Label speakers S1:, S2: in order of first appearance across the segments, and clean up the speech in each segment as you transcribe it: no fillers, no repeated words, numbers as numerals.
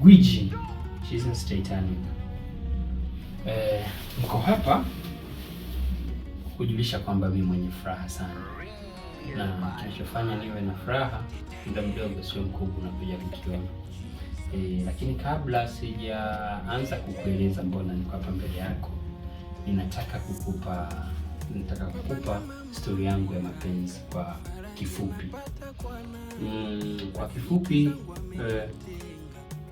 S1: Gwiji Jesus Titanic. Mko hapa kujulisha kwamba mimi mwenye furaha sana, na kinachofanya niwe na furaha muda mdogo sio mkubwa, unakuja kukiona. Lakini kabla sijaanza kukueleza mbona niko hapa mbele yako, ninataka kukupa stori yangu ya mapenzi kwa kifupi. Kwa kifupi,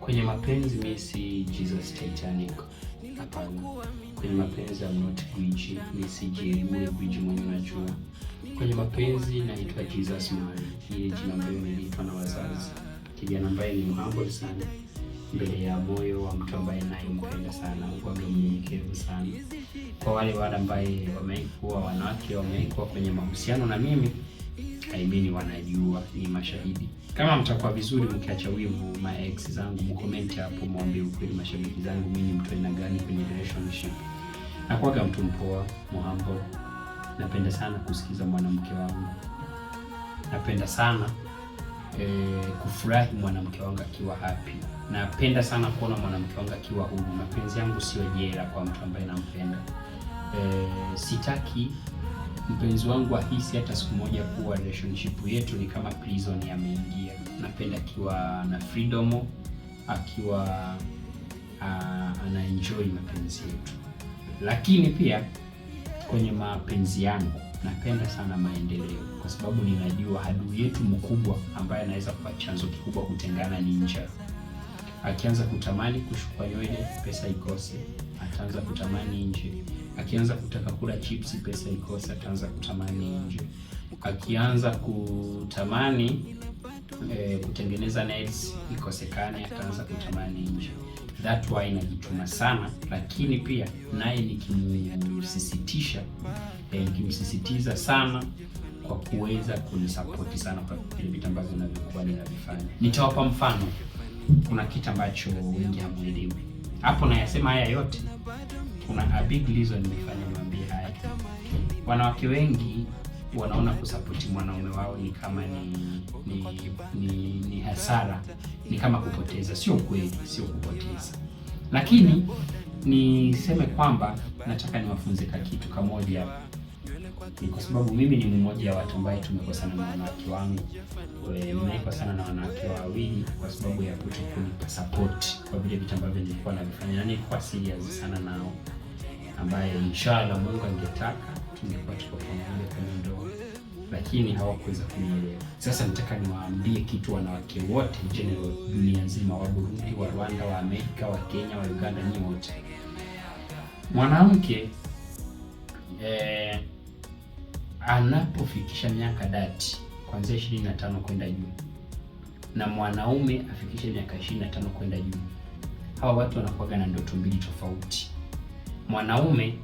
S1: kwenye mapenzi mi si Jesus Titanic. Hapana. Kwenye mapenzi I'm not gwiji, mi si Jerry gwiji mwenye unajua. Kwenye mapenzi naitwa Jesus Mari, ile jina ambayo niliitwa na wazazi. Kijana ambaye ni humble sana mbele ya moyo wa mtu ambaye nayempenda sana, huwa mnyenyekevu sana. Kwa wale ambaye wameikuwa wanawake wameikuwa kwenye mahusiano na mimi, I mean wanajua, ni mashahidi. Kama mtakuwa vizuri mkiacha wivu, ma ex zangu, mcomment hapo, mwambie ukweli mashabiki zangu, mimi ni mtu aina gani kwenye relationship. Nakuwaga mtu mpoa, muhumble. Napenda sana kusikiza mwanamke wangu, napenda sana kufurahi mwanamke wangu akiwa happy. Napenda sana kuona mwanamke wangu akiwa huru. Mapenzi yangu sio jela kwa mtu ambaye nampenda. Sitaki mpenzi wangu ahisi hata siku moja kuwa relationship yetu ni kama prison ameingia. Napenda akiwa na freedom, akiwa ana enjoy mapenzi yetu. Lakini pia kwenye mapenzi yangu napenda sana maendeleo, kwa sababu ninajua adui yetu mkubwa ambaye anaweza kuwa chanzo kikubwa kutengana ni njaa. Akianza kutamani kushukwa nywele, pesa ikose, ataanza kutamani nje. Akianza kutaka kula chipsi, pesa ikose, ataanza kutamani nje. Akianza kutamani kutengeneza nails ikosekane, ataanza kutamani nje. That why najituma sana, lakini pia naye nikimsisitiza sana kwa kuweza kunisapoti sana kwa vile vitu ambavyo ninavyokuwa ninavifanya. Nitawapa mfano. Kuna kitu ambacho wengi hamuelewi hapo, nayasema haya yote, kuna a big reason nimefanya niwaambie haya. Wanawake wengi wanaona kusapoti mwanaume wao ni kama ni hasara, ni kama kupoteza. Sio kweli, sio kupoteza, lakini niseme kwamba nataka niwafunze ka kitu kamoja, ni kwa sababu mimi ni mmoja wa watu ambaye tumekosana na wanawake wangu. Nimekosana na wanawake wawili kwa sababu ya kutokunipa support kwa vile vitu ambavyo nilikuwa navifanya, na nilikuwa serious sana nao, ambaye inshallah Mungu angetaka tungekuwa tuko pamoja kwenye ndoa, lakini hawakuweza kunielewa. Sasa nataka niwaambie kitu wanawake wote general, dunia nzima, wa Burundi, wa Rwanda, wa Amerika, wa Kenya, wa Uganda, nyi wote, mwanamke anapofikisha miaka 30 kuanzia 25 kwenda juu na mwanaume afikishe miaka 25 kwenda juu, hawa watu wanakuwaga na ndoto mbili tofauti. Mwanaume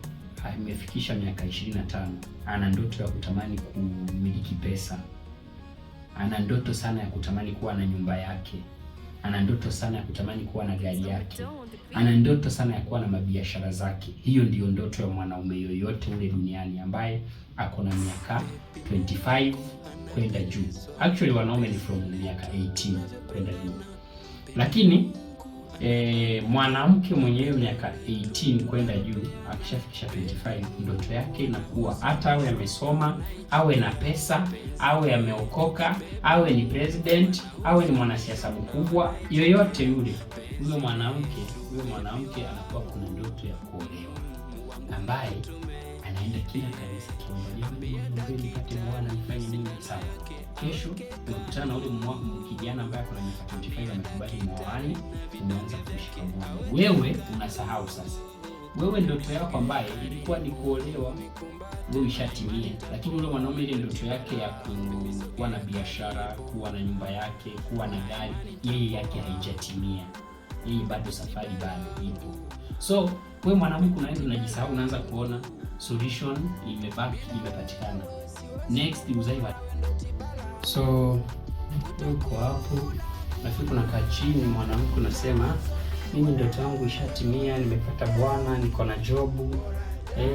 S1: amefikisha miaka 25 ana ndoto ya kutamani kumiliki pesa, ana ndoto sana ya kutamani kuwa na nyumba yake, ana ndoto sana ya kutamani kuwa na gari yake, ana ndoto sana ya kuwa na mabiashara zake. Hiyo ndiyo ndoto ya mwanaume yoyote ule duniani ambaye ako na miaka 25 kwenda juu. Actually wanaume ni from miaka 18 kwenda juu, lakini mwanamke mwenyewe miaka 18 kwenda juu akishafikisha 25 ndoto yake inakuwa hata awe amesoma, awe na pesa, awe ameokoka, awe ni president, awe ni mwanasiasa mkubwa yoyote yule, huyo mwanamke anakuwa kuna ndoto ya kuolewa, ambaye anaenda kila kanisa kiomba, jamani, niombeni nipate bwana, nifanye nini? Sawa. Kesho unakutana na ule kijana ambaye ako na miaka 25 amekubali muoane, umeanza kuishi pamoja. Wewe unasahau sasa, wewe ndoto yako ambaye ilikuwa ni kuolewa, wewe ishatimia, lakini ule mwanaume ile ndoto yake ya kuwa na biashara, kuwa na nyumba yake, kuwa na gari, yeye yake haijatimia, yeye bado safari bado ipo. So wewe mwanamke unaenda unajisahau, unaanza kuona solution imebaki imepatikana, next uzai wa so uko hapo, nafikiri unakaa chini, mwanamke unasema mimi ndoto yangu ishatimia, nimepata bwana, niko na job,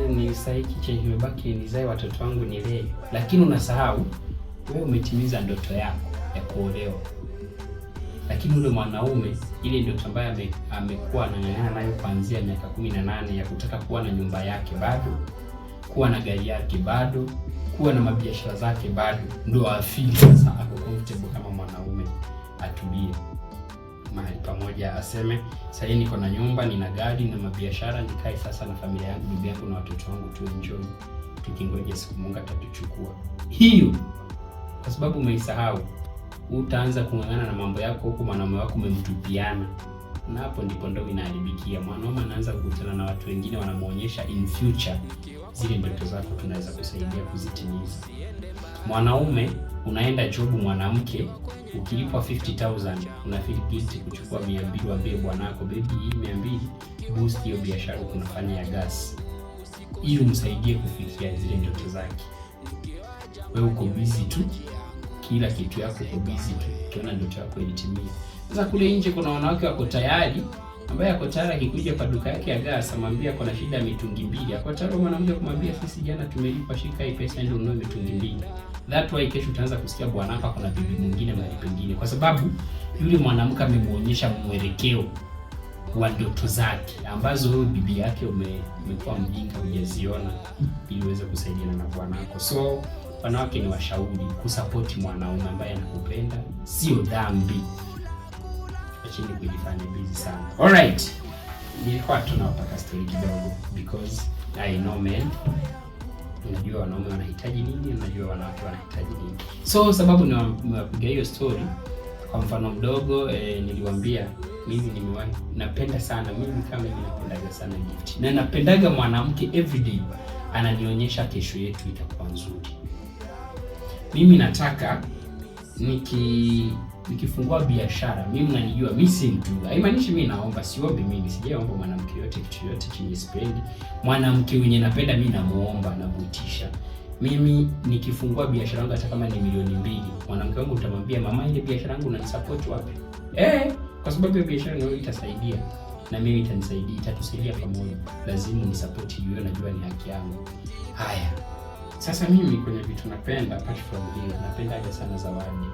S1: ni saiki chenye kimebaki nizae watoto wangu nilee, lakini unasahau wewe umetimiza ndoto yako ya kuolewa. Lakini ule mwanaume, ile ndoto ambayo amekuwa anang'ang'ana nayo kuanzia miaka 18 ya kutaka kuwa na nyumba yake bado, kuwa na gari yake bado, kuwa na mabiashara zake bado, ndo afeel sasa ako comfortable kama mwanaume, atulie mahali pamoja, aseme sasa hii niko na nyumba, nina gari na mabiashara, nikae sasa na familia yangu, bibi yangu na watoto wangu, tu enjoy tukingoja siku Mungu atatuchukua. Hiyo kwa sababu umeisahau, utaanza kung'ang'ana na mambo yako huku mwanaume wako umemtupiana, na hapo ndipo ndoa inaharibikia. Mwanaume anaanza kukutana na watu wengine wanamuonyesha in future zile ndoto zako tunaweza kusaidia kuzitimiza. Mwanaume unaenda job, mwanamke ukilipwa 50,000 una feel guilty kuchukua 200, waambie bwanako, baby, hii 200 boost hiyo biashara unafanya ya gas, ili umsaidie kufikia zile ndoto zake. Wewe uko busy tu, kila kitu yako uko busy tu, ukiona ndoto yako ilitimia. Sasa kule nje kuna wanawake wako tayari, ambaye ako tayari akikuja kwa duka yake ya gas amwambia kuna shida ya mitungi mbili, ako tayari mwanamke kumwambia sisi jana tumelipa, shika hii pesa ndio ununue mitungi mbili. That why kesho utaanza kusikia bwanako kuna bibi mwingine mahali pengine, kwa sababu yule mwanamke amemuonyesha mwelekeo wa ndoto zake ambazo wewe bibi yake umekuwa mjinga hujaziona, ili uweze kusaidiana na bwanako. So wanawake ni washauri kusupport mwanaume ambaye anakupenda, sio dhambi. Acheni kujifanya busy sana. Alright, nilikuwa tu nawapaka story kidogo because I know men. Unajua wanaume wanahitaji nini, unajua wanawake wanahitaji nini. So sababu niwapiga hiyo story kwa mfano mdogo niliwaambia mimi nimewahi napenda sana mimi kama mimi napendaga sana gift na napendaga mwanamke everyday ananionyesha kesho yetu itakuwa nzuri. Mimi nataka nikifungua biashara, mimi mnanijua, mimi si mtu, haimaanishi mimi naomba, siombi mimi, sijaomba mwanamke yote kitu yote chenye sipendi. Mwanamke mwenye napenda mimi namuomba, namuitisha. Mimi nikifungua biashara yangu hata kama ni milioni 2, mwanamke wangu utamwambia, mama, ile biashara yangu unanisupport wapi? Kwa sababu hiyo biashara ndio itasaidia na mimi itanisaidia, itatusaidia pamoja. Lazima nisupport hiyo, najua ni haki yangu. Haya, sasa mimi kwenye vitu napenda apart from hiyo, napendaga sana zawadi.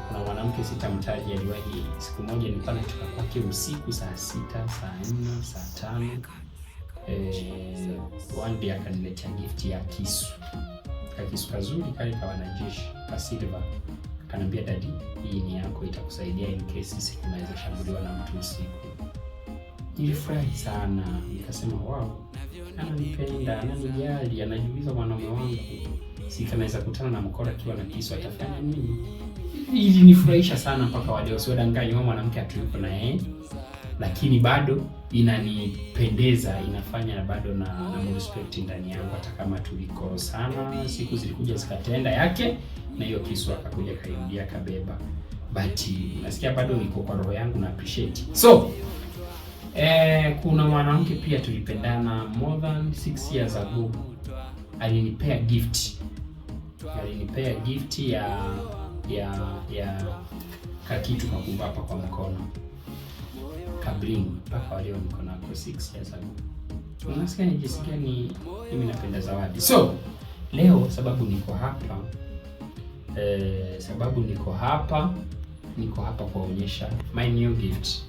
S1: Kuna mwanamke sitamtaji, aliwahi siku moja nilikuwa natoka kwake usiku saa 6, saa 4, saa 5. One day akaniletea gift ya kisu, kakisu kazuri kale ka wanajeshi ka silver. Akaniambia, daddy, hii ni yako, itakusaidia in case sisi tunaweza shambuliwa na mtu usiku. Nilifurahi sana, nikasema wow, ananipenda, ananijali, anajiuliza mwanaume wangu si kanaweza kutana na mkora akiwa na kisu atafanya nini? Ilinifurahisha sana mpaka wa leo, siwadanganyi, huyo mwanamke hatuyuko na yeye, lakini bado inanipendeza, inafanya na bado na respect ndani yangu, hata kama tulikosana, siku zilikuja zikatenda yake, na hiyo kisu akakuja kairudia kabeba, but nasikia bado iko kwa roho yangu na appreciate. So kuna mwanamke pia tulipendana more than 6 years ago, alinipea gift ya kakitu kakuvaa hapa kwa mkono kabling, mpaka walio niko nako 6 years ago. Unasikia nijisikia ni mimi napenda zawadi. So leo sababu niko hapa, niko hapa kuwaonyesha my new gift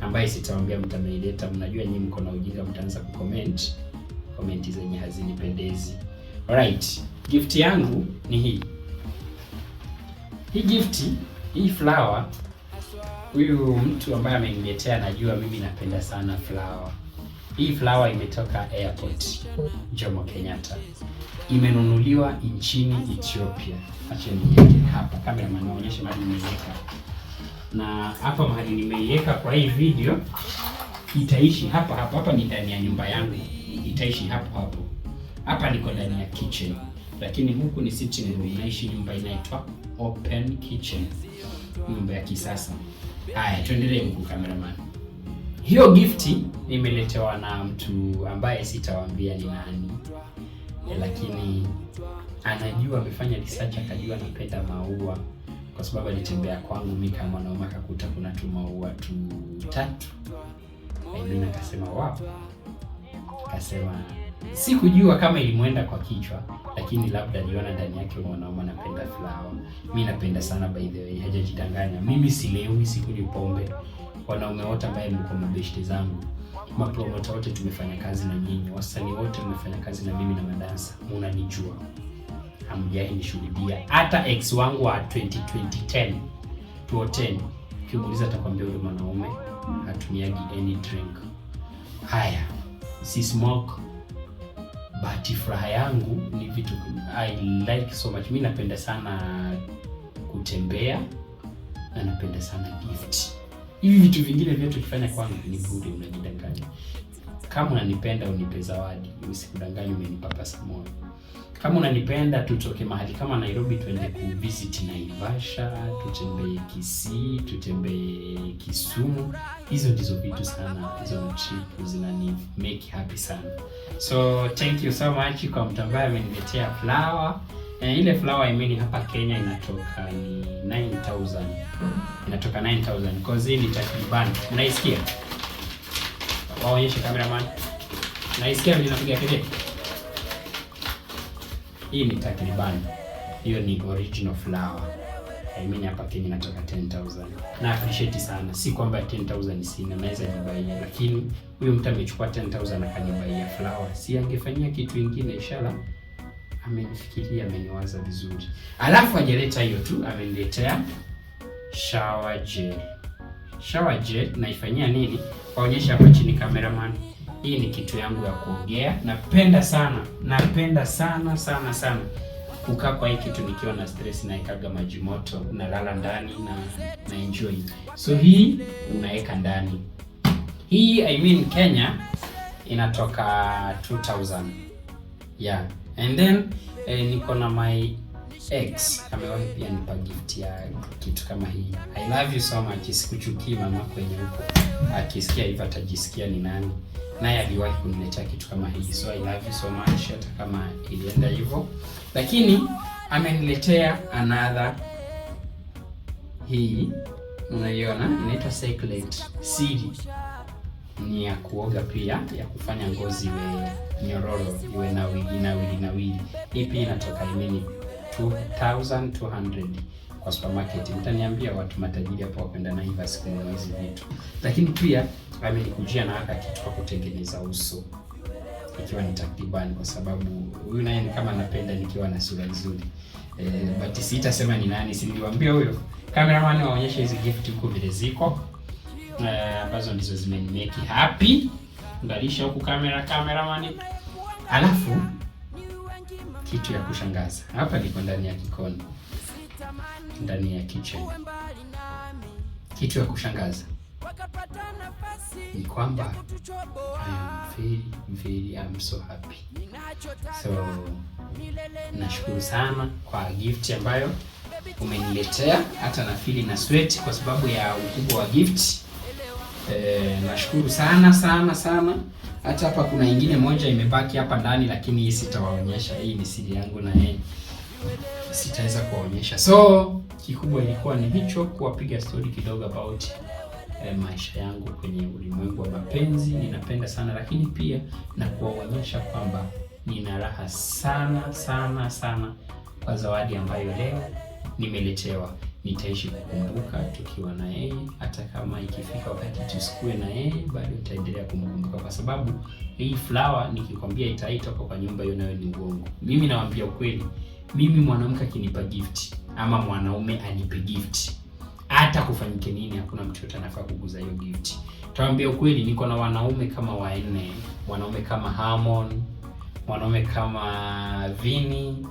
S1: ambaye sitawaambia mtameileta. Mnajua nyinyi mko na ujinga, mtaanza kucomment comment zenye hazinipendezi. Alright, gift yangu ni hii. Hii gift, hii flower, huyu mtu ambaye ameniletea najua mimi napenda sana flower. Hii flower imetoka airport Jomo Kenyatta, imenunuliwa nchini Ethiopia. Acha niweke hapa, cameraman, naonyesha mahali nimeiweka, na hapa mahali nimeiweka kwa hii video itaishi hapa hapa hapa. Ni ndani ya nyumba yangu, itaishi hapo hapo. Hapa niko ndani ya kitchen, lakini huku ni sitting room. Naishi nyumba inaitwa open kitchen, nyumba ya kisasa. Haya, tuendelee huku cameraman. Hiyo gifti nimeletewa na mtu ambaye sitawaambia ni nani, lakini anajua, amefanya research akajua napenda maua, kwa sababu alitembea kwangu mimi kama mwanaume akakuta kuna tu maua tu tatu. I mean, akasema wow, akasema Sikujua kama ilimwenda kwa kichwa, lakini labda aliona ndani yake mwanaume anapenda flower. Mi napenda sana, by the way, hajajidanganya. Mimi silewi, sikunywi pombe. Wanaume wote ambaye mko mabeshte zangu, mapromota wote tumefanya kazi na nyinyi, wasanii wote mmefanya kazi na mimi na madansa, munanijua, hamjawahi nishuhudia. Hata ex wangu wa 2010 2010 ukimuuliza atakwambia yule mwanaume hatumiagi any drink. Haya, si smoke, but furaha yangu ni vitu I like so much. Mi napenda sana kutembea na napenda sana gift. Hivi vitu vingine vyote ukifanya kwangu ni bure, unajidanganya. Kama unanipenda unipe zawadi, usikudanganye umenipapasa moyo. Kama unanipenda tutoke mahali kama Nairobi tuende kuvisit Naivasha, tutembee Kisii, tutembee Kisumu. Hizo ndizo vitu sana, hizo trip zinani make happy sana. So thank you so much kwa mtu ambaye ameniletea flower. Ile flower, I mean, hapa Kenya inatoka ni 9000. Inatoka 9000 cause hii ni takriban. Unaisikia? Waonyeshe, cameraman. Unaisikia vile inapiga kelele? Hii ni takriban. Hiyo ni original flower. I mean, hapa Kenya inatoka 10,000. Na appreciate sana. Si kwamba 10,000 sina, naweza jibaia, lakini huyu mtu amechukua 10,000 akanibaia flower. Si angefanyia kitu ingine? Inshallah amenifikiria, ameniwaza vizuri. Alafu hajaleta hiyo tu, ameniletea shower gel. Shower gel naifanyia nini? Waonyesha hapa chini, cameraman. Hii ni kitu yangu ya kuogea. Napenda sana, napenda sana sana sana kukaa kwa hii kitu nikiwa na stress, naekaga maji moto, nalala ndani na enjoy. So hii unaweka ndani. Hii, I mean, Kenya inatoka 2000. Yeah. And then niko na my ex amewahi pia nipa gift ya kitu kama hii. I love you so much, sikuchukii mama kwenye huko. Akisikia hivyo atajisikia ni nani. Naye aliwahi kuniletea kitu kama hii. So I love you so much hata kama ilienda hivyo. Lakini ameniletea another, hii unaiona inaitwa Secret Siri, ni ya kuoga pia, ya kufanya ngozi iwe nyororo, iwe nawili nawili nawili. Hii pia inatoka imeni 2200 kwa supermarket. Mtaniambia watu matajiri hapo wakwenda Naivas kununua hizi vitu, lakini pia amenikujia na haka kitu kwa kutengeneza uso, ikiwa ni takriban, kwa sababu huyu naye ni kama anapenda nikiwa na sura nzuri but sitasema ni nani, si niliwaambia huyo cameraman waonyeshe hizi gift huko vile ziko ambazo ndizo zimenimake happy. Ngalisha huku cameraman. Alafu kitu ya kushangaza hapa, niko ndani ya kikoni, ndani ya kitchen. Kitu ya kushangaza ni kwamba I am very very, I'm so happy. So nashukuru sana kwa gift ambayo umeniletea, hata na feel na sweat kwa sababu ya ukubwa wa gift. Nashukuru sana sana sana. Hata hapa kuna ingine moja imebaki hapa ndani, lakini hii sitawaonyesha. Hii ni siri yangu na yeye, sitaweza kuwaonyesha. So kikubwa ilikuwa ni hicho, kuwapiga story kidogo about maisha yangu kwenye ulimwengu wa mapenzi. Ninapenda sana, lakini pia na kuwaonyesha kwamba nina raha sana sana sana kwa zawadi ambayo leo nimeletewa. Nitaishi kukumbuka tukiwa na yeye, hata kama ikifika wakati tusikue na yeye, bado nitaendelea kumkumbuka, kwa sababu hii flower nikikwambia itaitoka kwa nyumba hiyo, nayo ni uongo. Mimi nawaambia ukweli, mimi mwanamke akinipa gift ama mwanaume anipe gift, hata kufanyike nini, hakuna mtu yote anafaa kuguza hiyo gift. Tawaambia ukweli, niko na wanaume kama wanne, wanaume kama Harmon, mwanaume kama Vini,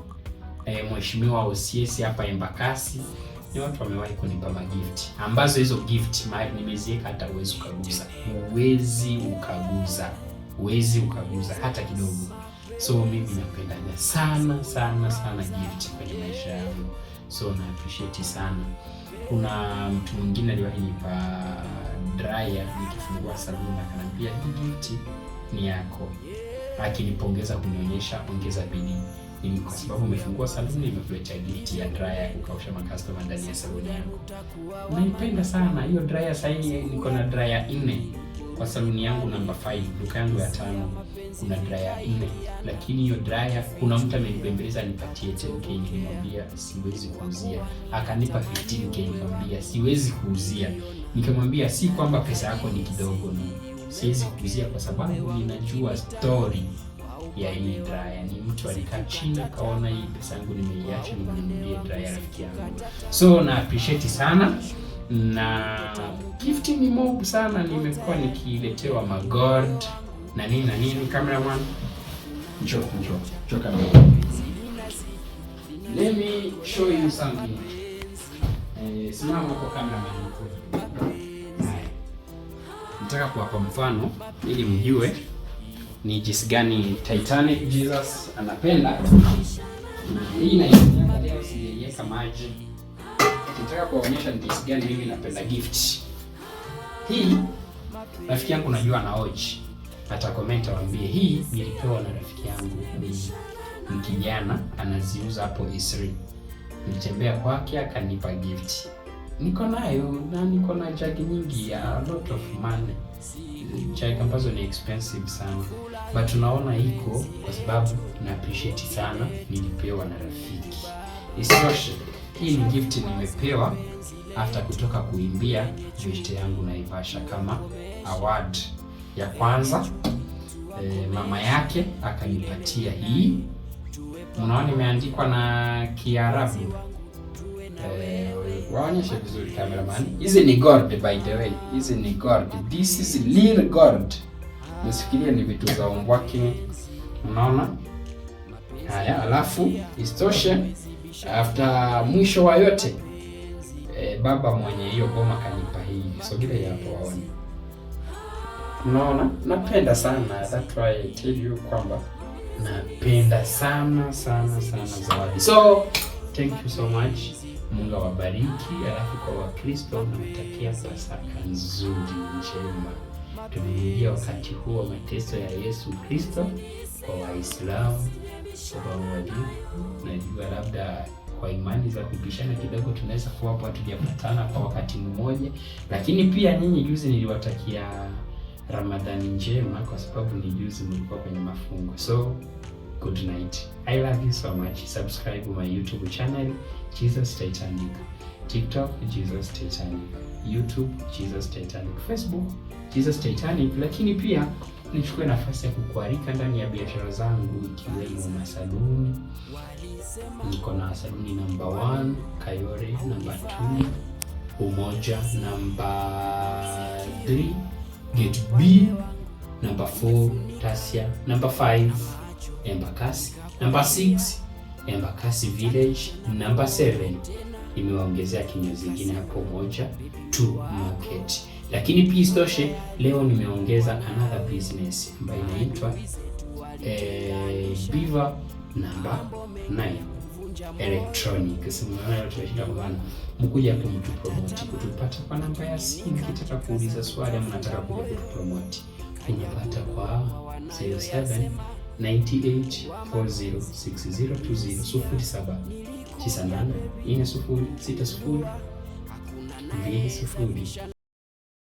S1: mheshimiwa OCS hapa Embakasi, ni watu wamewahi kunipa magift, ambazo hizo gift mahali nimeziweka hata huwezi ukaguza, huwezi ukaguza, huwezi ukaguza hata kidogo. So mimi napendaga sana sana sana gift kwenye maisha yangu, so na appreciate sana. Kuna mtu mwingine aliwahi nipa dryer nikifungua saluni, akaniambia hii gift ni yako, akinipongeza kunionyesha ongeza bidii ni kwa sababu umefungua saluni, nimekuletea gift ya dryer ya kukausha macustomer ndani ya saluni yako. Naipenda sana hiyo dryer. Sasa hii niko na dryer nne kwa Kwa saluni yangu namba 5, duka yangu ya tano, kuna dryer nne, lakini hiyo dryer kuna mtu amenibembeleza nipatie 10K, nilimwambia siwezi kuuzia, akanipa 15K, nikamwambia siwezi kuuzia. Nikamwambia si kwamba pesa yako ni kidogo, no, siwezi kuuzia kwa sababu ninajua story ya hii dryer. Ni mtu alikaa chini akaona hii pesa yangu nimeiacha, nimnunulie dryer rafiki yangu. So na appreciate sana na gift ni mob sana, nimekuwa nikiletewa magold na nini na nini. Cameraman, njoo njoo njoo cameraman, let me show you something. Simama hapo cameraman. Haya, nataka kuwapa mfano ili mjue ni jinsi gani Titanic Jesus anapenda. Hii naitumia leo, sijaiweka maji. Nataka kuwaonyesha ni jinsi gani mimi napenda gift. Hii rafiki yangu najua ana watch, ata comment awambie hii nilipewa na rafiki yangu, ni kijana anaziuza hapo Isri. Nilitembea kwake akanipa gift, niko nayo na niko na jagi nyingi ya a lot of money, jagi ambazo ni expensive sana, but tunaona iko kwa sababu na appreciate sana, nilipewa na rafiki. Isitoshe, hii ni gift nimepewa after kutoka kuimbia beshte yangu Naivasha kama award ya kwanza. Mama yake akanipatia hii, unaona imeandikwa na Kiarabu. Waonyeshe vizuri cameraman. Hizi ni gold by the way, hizi ni gold. This is real gold. Nisifikirie ni vitu za umbwakini, unaona haya. Alafu isitoshe, after mwisho wa yote baba mwenye hiyo boma kanipa hii. Sogelea hapo waone. Unaona, napenda sana, that's why I tell you kwamba napenda sana sana sana zawadi. So thank you so much. Mungu awabariki. Alafu kwa Wakristo nawatakia Pasaka nzuri njema. Tumeingia wakati huu wa mateso ya Yesu Kristo. Kwa Waislamu, kwa Walimu, najua labda kwa imani za kupishana kidogo tunaweza kuwa hapo hatujapatana kwa wakati mmoja, lakini pia nyinyi, juzi niliwatakia Ramadhani njema kwa sababu ni juzi mlikuwa kwenye mafungo. So good night. I love you so much. Subscribe my YouTube channel Jesus Titanic, TikTok Jesus Titanic, YouTube Jesus Titanic, Facebook Jesus Titanic. Lakini pia nichukue nafasi ya kukualika ndani ya biashara zangu ikiwemo masaluni. Niko na saluni number 1 Kayole, number 2 Umoja, number 3 Gate B, number 4 Tasia, number 5 Embakasi, number 6 Embakasi Village, number 7 nimewaongezea kinyo zingine hapo moja 2 Market. Lakini pia isitoshe leo nimeongeza another business ambayo inaitwa Beaver number 9 Electronic. Sasa tunashinda kwa bana, mkuja hapo mtu promote kutupata kwa namba ya simu, kitaka kuuliza swali ama nataka kuja kutupromote, unapata kwa 07 98 40 60 20 07 98 40 60 20.